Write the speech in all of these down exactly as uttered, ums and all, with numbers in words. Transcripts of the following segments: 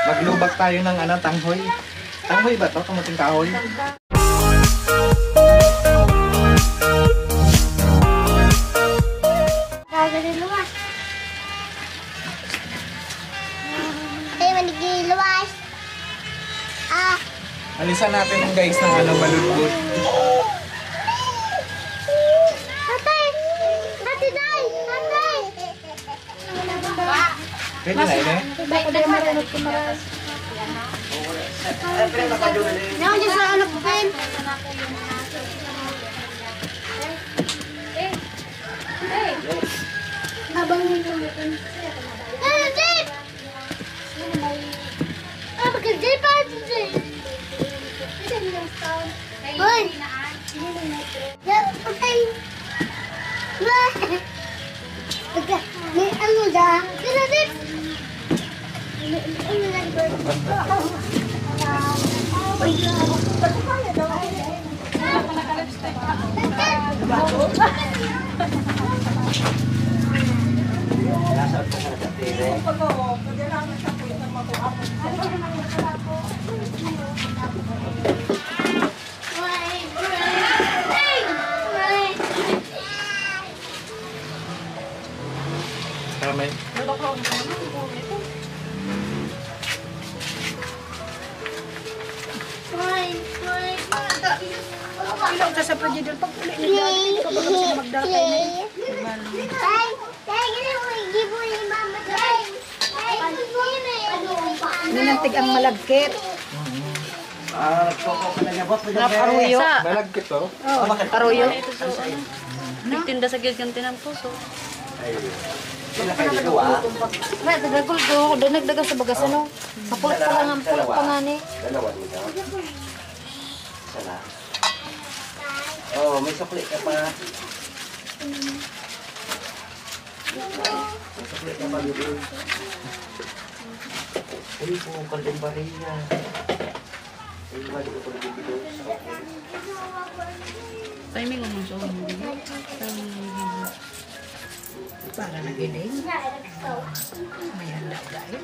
Maglubak tayo ng ano, tanghoy. Tanghoy ba to? Kamuting kahoy? Gagawin luwas. Ay, manigil luwas. Ah. Alisan natin yung guys ng ano, baludbod. Atay! Ate Day! Atay! Pwede na yun eh. Baka di marunong kumain. Yan, dyan sa ano, Pen. Habang may lumitin. Ah, Pen! Ah, maganda pa, Pen. Hoy! May ano da? May ano da? Tama yun. Ilaw ta sa pagidol. Pag uli na dyan, hindi ka ba gusto magdala kayo na eh? Ninantig ang malagkit. Ah, nagkoko ka na niya, boss. May Nap kape. Aruyo. Sa Malagkit to. Oo, aruyo. Nagtinda sa gilid kan tinang puso. Ay, sila kayo dito, ah. May dagagol do, do nagdaga sa bagas, ano? Sa pulot pa lang, ang pulot pa nga ni. Dalawa dito. Isa lang. Oh, may sukli ka pa. Ay, po, Caldebaria. Ay, wala ko pala dito. Timing mo, so, timing mo. Para nagiling. May handa dahil.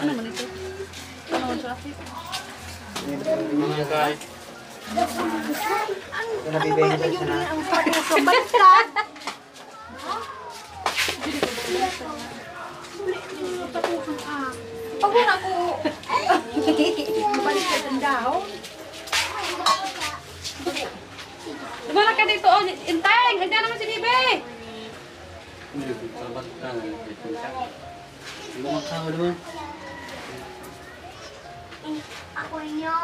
Ano man ito? Ano man sa akin? Mga guys. Ano ba yung ang pakiusap? Baliktad! Pag wala ko, baliktad ang dahon. Dumala ka dito, oh, Inteng! Nandiyan naman si Bibi! Lumakaw naman. Ako inyo.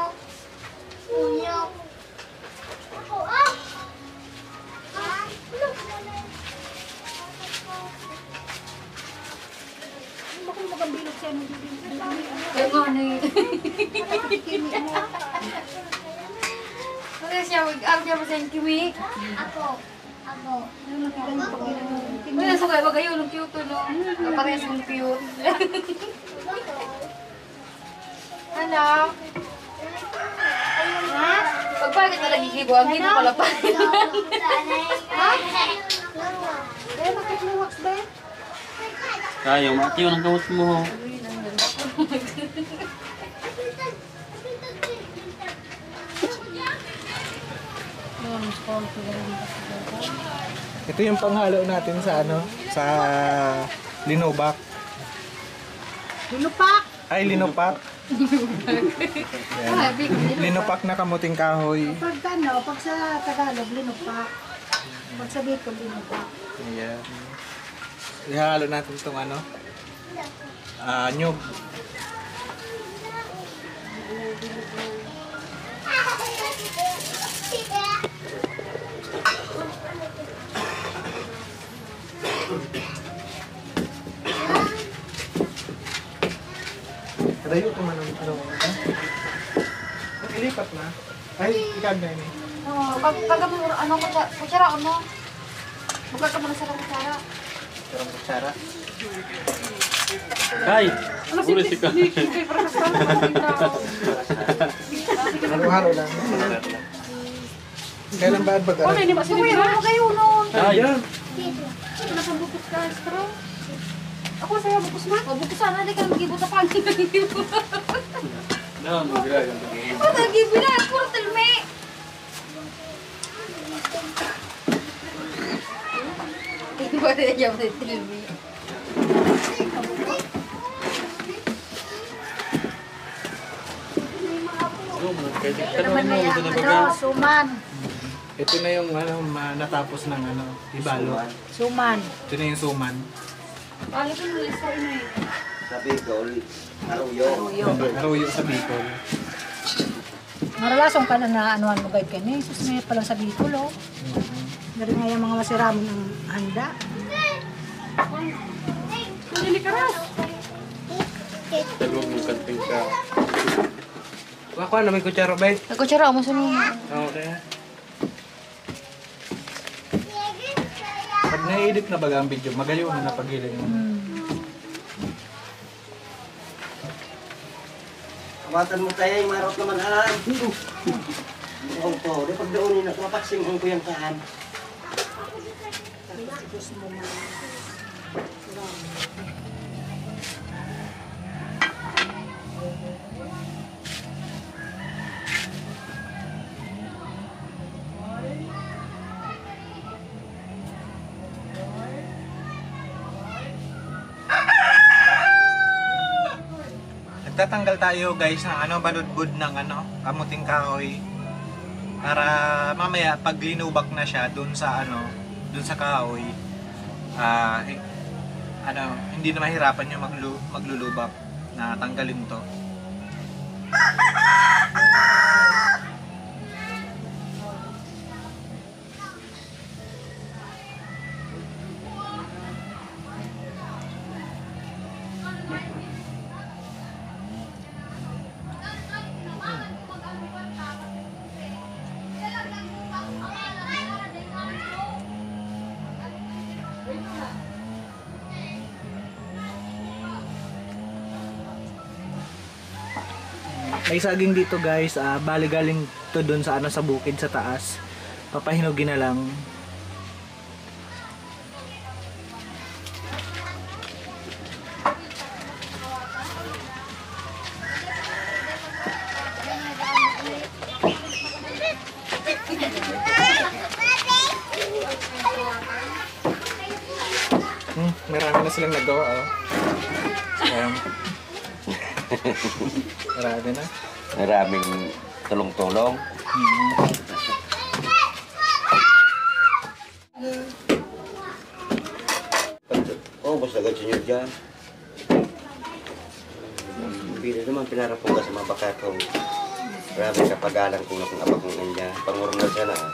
Inyo. Ako, ah! Ah! Baka makabilog siya mo dito. Kaya nga na eh. Ano siya, wag out siya, masayang kiwi. Ako. Ako. Uy, nasa kayo, wag ayun, ang cute, no? Parehas yung cute. Ano? Ha? Pagpagit na lagi kibo, ang gino pala pa. Ha? Eh, bakit mo wax ba? Kayo, makiyo ng kawat mo. Ito yung panghalo natin sa ano, sa linobak. Linupak! Ay, linupak. Yan. Linupak na kamuting kahoy. Pag ano, pag sa Tagalog, linupak. Pag sa Bicol, linupak. Ayan. Ihalo natin itong ano, ah, nyug. Kadayo ito man ang ano, ha? Ilipat na. Ay, ikaw na yun eh. Oo, pag, pag ano, ano, kutsa-, kutsara, ano? Buka ka muna sa kutsara. Sarang kutsara. Kay, uli si Kay. Halo-halo lang. Kailan ba ang pag-aral? Ano, hindi ba sila? Uy, ano kayo nun? Ah, yan. Ito na pang bukos ka, straw. Ako, sa'yo, bukos na. O, bukos sana, di ka mag-ibot na pang. No, magra, yan. Ano, nag-ibot na, puro tilmi. Ito ba rin yung tilmi? Ano, pwede ka naman na yan. Ano, suman. Ito na yung, ano, ma-, natapos ng, ano, ibalo. Suman. Ito na yung suman. Ano ito, Luis? Sa inay. Sa Bicol, aruyo. Aruyo. Aruyo sa Bicol. Maralason ka na na ano, ano, guide ka ni Jesus, may palang sa Bicol, oh. Dari nga yung mga masiramon ang handa. Pagkakas. Talong ng kanting ka. Kuha ko, ano, may kutsara, bay? May kutsara, mo sa mga. Oo, kaya. Pag nai-edit na baga ang video, magayon na paghiling mo. Hmm. Kamatan mo tayo, marot naman, ah. Ang to, di pagdaon na, mapaksing ang kuyang kaan. Nagtatanggal tayo, guys, ng ano, baludbod ng ano, kamuting kahoy. Para mamaya, pag linubak na siya dun sa ano, dun sa kahoy, ah, eh, ano, hindi na mahirapan yung maglu-, maglulubak na tanggalin to. May saging dito, guys, ah, bali galing to dun sa ano, sa bukid sa taas. Papahinugin na lang. Hmm, marami na silang nagawa, oh. Ayan. Marami na. Maraming tulong-tulong. Hmm. Oh, basta agad sinyo dyan. Pili naman, pinarapong ka sa mga bakakong. Grabe, kapagalan ko na kung abak ng anya. Pangurungan siya na, ah.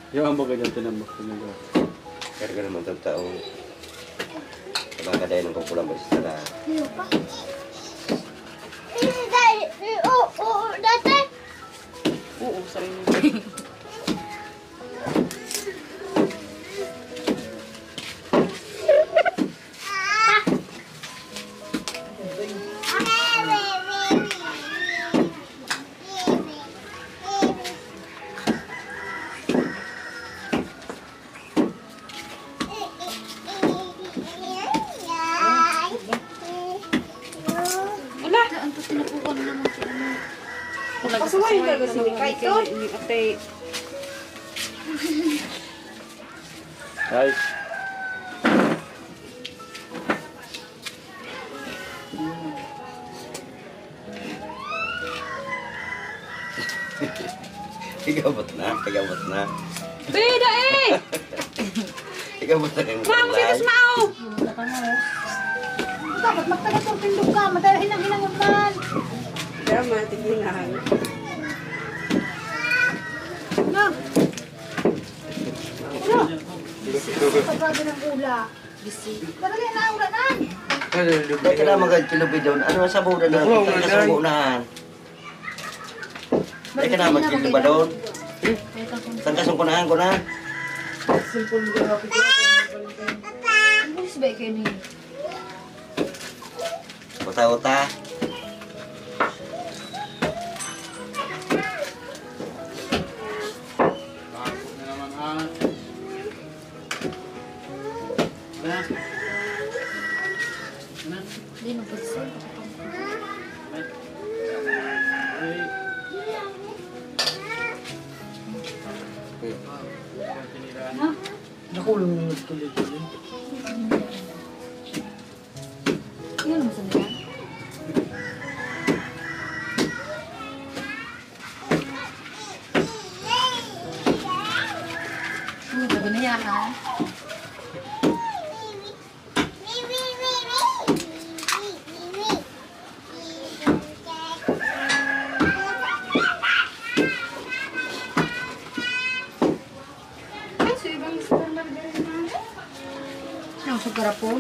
Yung ang baga dyan, tinambak, tinambak. Karga naman itong taong. Sabang ka dahil ng kukulang ba sa sala? Iyo pa. Iyo, iyo, oo, dati. Oo, sarili. Wala. Ang tinapukan naman si ano. Pasuwayin ka ba si Mika ito? Ni Ate. Ay. Igabot na, igabot na. Bida eh! Igabot na kayong Mao, si Tusmao! Dapat magtaga-turpindog ka, madala hinang-hinang man. Drama, tignan. Na. Ano? Pagkabi ng ula. Dali na, uranan. Dahil ka na magad kilubid doon. Ano ang sabunan na? Dako, uranan. Kasunggo na. Dahil ka na magkilubid doon. Saan ka sungkunahan ko na? Ang bulis ba kayo ni? Uta-uta. Takot na naman, ah. Ano? Ano? Hindi, nagpagsin. Ay. Naku, yung tuloy-tuloy. Yun, masaya. Uy, sabi na yan, ha? Ay, so ibang store na rin na. Ang sugarapon?